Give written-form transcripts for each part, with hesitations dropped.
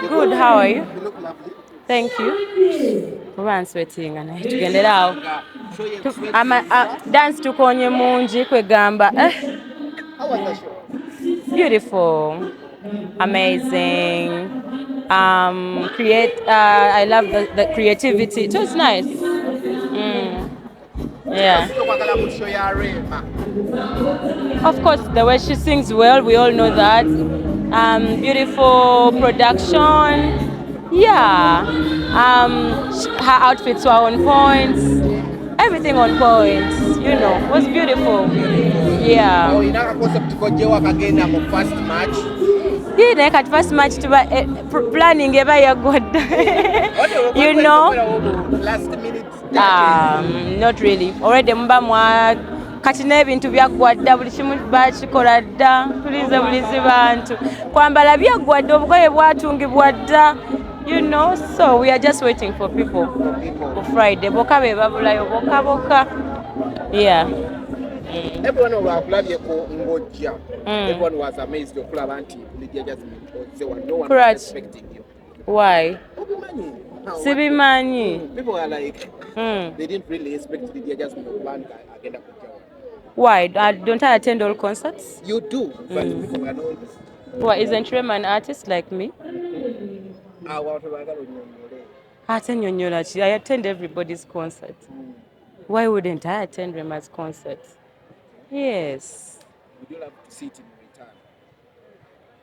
Good, how are you? You look lovely. Thank you. Oba nswetinga naye tugendere awo. Dance tukonye mungi kwegamba. Eh. How was the show? Beautiful. Amazing. Create I love the creativity. It was nice. Yeah. Of course, the way she sings well, we all know that. Beautiful production. Yeah. Her outfits were on point. Everything on point. It was beautiful. Yeah. Oh, ina concept kojjewo akagenda mu first match. Yeah, naye kati first match tuba planning eba yaggwa dda. You know? Last minute. Not really. Already muba mwa kati n'ebintu byaggwa dda, buli kimu bakikola dda, tulize bulizi bantu. Kwambala byaggwa dda, obugoye bwatungibwa dda. So we are just waiting for people for Friday. Bokka be babulayo, bokka bokka. Yeah. Everyone olwakulabyeko ng'ojja. Everyone was amazed okulaba nti Lydia Jazmine ozze wano. No one was expecting you. Why? Obimanyi. Sibimanyi. People are like, they didn't really expect Lydia Jazmine okuba nga agenda kujja wano. Why? Don't I attend all concerts? You do, but people were not. Why, isn't Rema an artist like me? Awo abantu baagala onnyonnyole. Ate nnyonnyola ki? I attend everybody's concert. Why wouldn't I attend Rema's concert? Yes. Would you love to see it in return?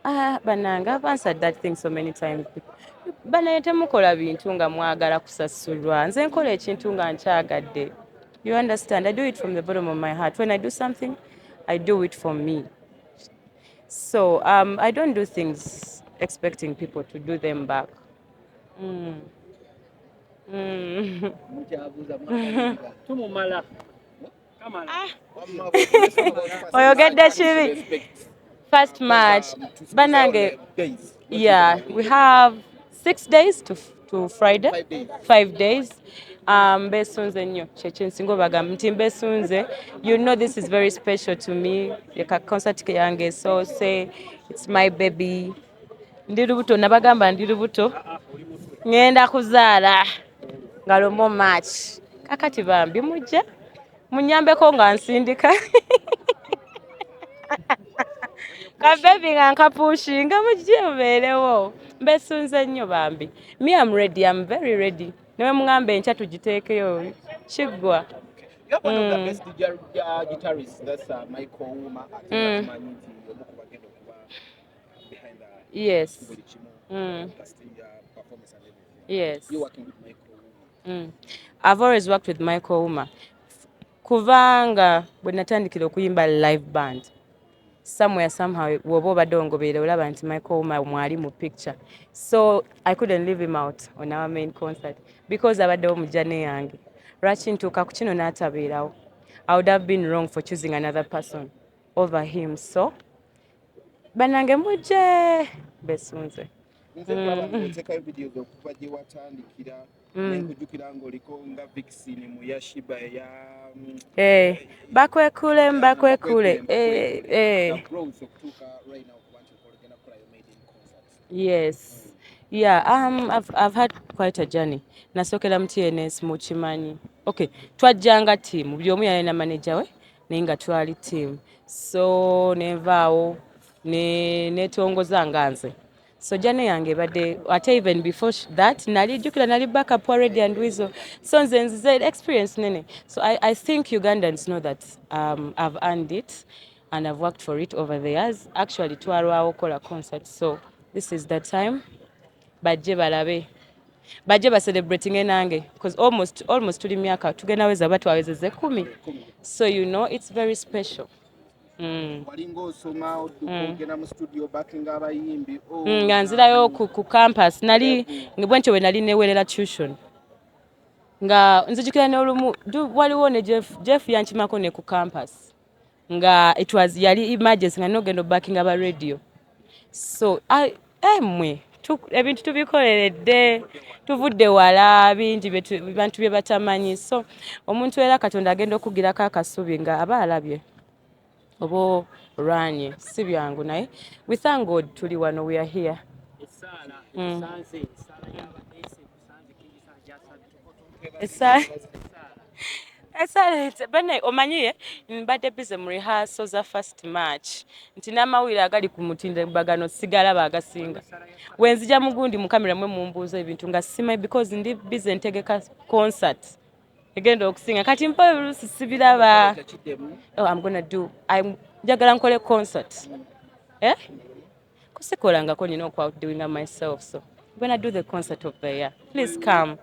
Ah, bannange, I've answered that thing so many times. Banaye temukola bintu nga mwagala kusasulwa. Nze nkola ekintu nga nkyagadde. You understand? I do it from the bottom of my heart. When I do something, I do it for me. So I don't do things expecting people to do them back. Mukyabuuza mwakalira. Tumumala. Kamala. Oyogedde kibi. First March. Banange, Days. Yeah, we have 6 days to Friday. 5 days. 5 days. Mbesunze nnyo, kyekyensinga obagamba nti mbesunze. You know this is very special to me. Yeka concert yange esoose. It's my baby. Ndi lubuto, nabagamba ndi lubuto. Ŋŋenda kuzaala nga lumu March. Kakati bambi mujje munyambeko nga nsindika ka baby nga nkapushinga, mujje mubeerewo. Mbesunze nnyo bambi. Me, I'm ready, I'm very ready. Newe muŋŋamba enkya tugiteekeyo kiggwa. You're one of the best guitarists. That's Michael Ouma. Ate nga tumanyi nti omu ku bagenda okuba behind the buli kimu. Casting, performance and everything. Yes. You're working with Michael Ouma. I've always worked with Michael Ouma. Kubanga bwe natandikira okuyimba live band, somewhere somehow bw'oba obadde ongoberera olaba nti Michael Ouma mwali mu picture. So I couldn't leave him out on our main concert because abaddewo mu journey yange. Lwaki ntuuka ku kino n'atabeerawo? I would have been wrong for choosing another person over him. So bannange mujje, besunze. Nze kulaba ng'oteekayo videos okuva gye watandikira, nenkujjukira ng'oliko nga Vixen mu Yashiba eya Eh, bakwekule mbakwekule. Eh, eh. The growth okutuuka right now okuba nti ogenda kukola your maiden concert. Yes. Yeah, I've had quite a journey. Nasookera mu TNS mukimanyi. Okay, twajjanga team. Buli omu yalina manager we, naye nga twali team. So nenvaawo ne netongoza nga nze. So journey yange ebadde ate even before that nali jjukira nali backup wa Radio and Weasel. So nze nzize experience nene. So I think Ugandans know that I've earned it and I've worked for it over the years. Actually twalwawo okukola concert, so this is the time bajje balabe, bajje bacelebratinge nange because almost tuli myaka tugenda weza ba twawezeza 10, so you know it's very special. Walinga osoma, odduka ogenda mu studio backing abayimbi, oh, Nga nzirayo ku campus, nali bwentyo bwe nali newerera tuition nga nzijukira n'olumu waliwo ne Jeff yankimako ne ku campus nga it was yali emergency nga nogenda obackinga ba radio. So mmwe ebintu tubikoleredde, tuvudde wala bingi bantu bye batamanyi. So omuntu era Katonda agenda okugirako akasubi nga aba alabye oba olwanye, si byangu, naye we thank God tuli wano, we are here. Essaala. Ekusanze essaala y'abadeese, ekusanze King Saha gyasabye. Esaala bane omanyiye mbadde busy mu rehearsal za 1st March, nti n'amawulire agali ku mutimbagano sigalaba agasinga. Wenzija mugundi mu kamera mwe mumbuuza ebintu nga simanyi, because ndi busy ntegeka concert egenda okusinga. Kati mpa oluusi sibiraba. Oh, I'm gonna do, njagala nkole concert, eh? Kusikolangako, nina okwoutdoinga myself, so I'm gonna do the concert of the year. Please come,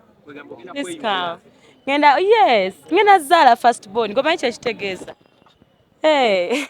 please come. Ngenda, yes, ngenda zaala first born. Gomanyi kyekitegeeza? Hey.